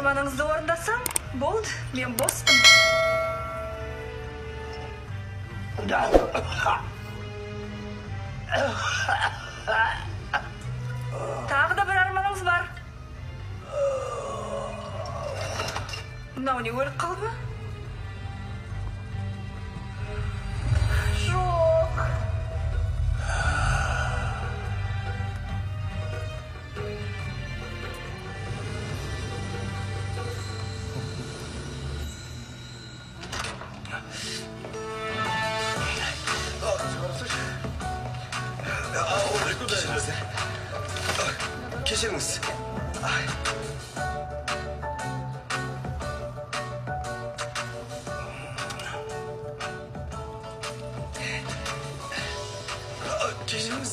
Арманыңызды орындасам, болды, мен боспын. Тағы да бір арманыңыз бар. Мынау не, өліп қалды ма? Жоқ. Кешіріңіз. Кешіріңіз.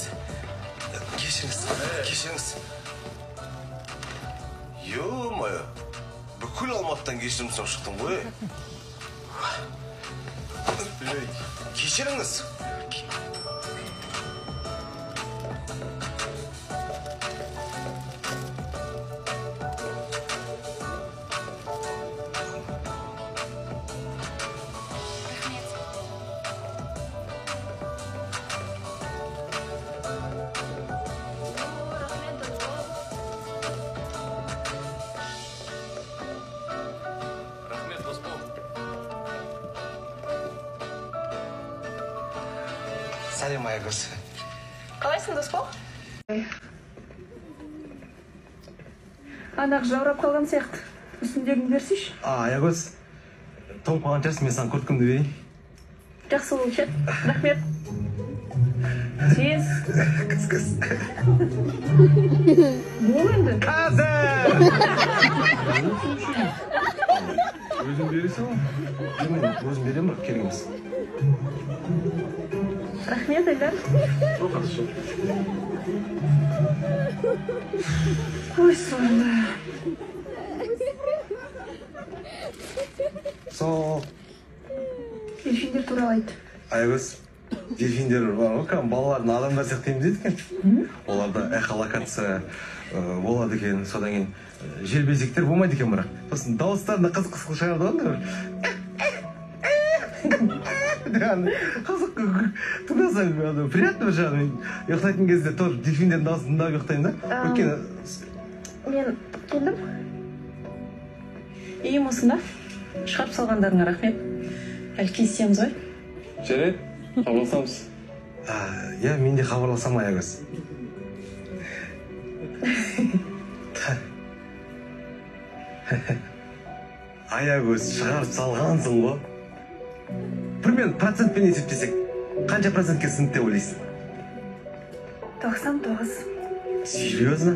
Кешіріңіз. Кешіріңіз. Ё-моё, бүкіл Алматыдан кешірім сұрап шықтым ғой. Кешіріңіз. Сәлем, Аягөз. Қалайсың, Досбол? Анақ жаурап қалған сияқты. Үстіндегін берсейші. Аягөз, тоңып қалған шығарсың, мен саған курткамды берейін. Жақсы болушы еді. Рахмет. Тез. Кіс-кіс. Бол енді. Қазір! Өзің бересің ғой? Мен өзім беремін, бірақ керек емес. Рахмет, Айдар. Ой, сорлы. Сол. Дельфиндер туралы айт. Аягөз, дельфиндер бар ғой, кәдімгі балаларын адамдар сияқты емдейді екен. Оларда эхолокация болады екен, содан кейін желбезектер болмайды екен бірақ. Сосын дауыстарын да қызық-қызық шығарады ғой. Қызық тыңдасаң, приятно жаңағы. Ұйықтайтын кезде тоже дельфиндердің дауысын тыңдап ұйықтаймын да. Өйткені мен келдім. Үйім осында. Шығарып салғандарыңа рахмет. Әлі кездесеміз ғой. Жарайды, хабарласамыз. Иә, мен де хабарласамын, Аягөз. Аягөз, шығарып салғансың ғой. Примерно процентпен есептесек, қанша процентке сынды деп ойлайсың? 99. Серьезно?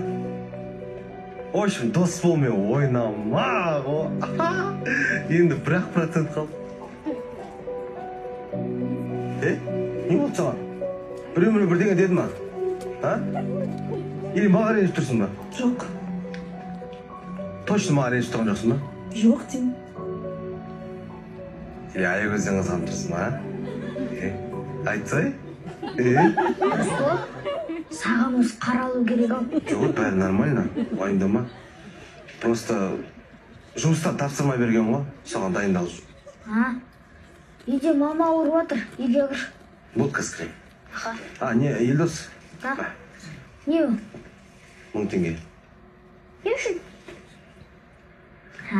В общем, Досболмен ойнама ғой. Енді бір-ақ процент қалды. Не болды саған? Біреу бірдеңе деді ма? А? Или маған ренжіп тұрсың ба? Жоқ. Точно маған ренжіп тұрған жоқсың ба? Жоқ деймін. Или Аягөзден қызғанып тұрсың ба? Айтсай? Досбол, саған осы қаралу керек ау. Жоқ, бәрі нормально, уайымдама. Просто жұмыстан тапсырма берген ғой, соған дайындалып жүр. А, үйде мама ауырып отыр, үйге кір. Болды, қазір кірейін. Аха. А, не, Елдос. Да. Не ол? 1000 теңге. Не үшін? А.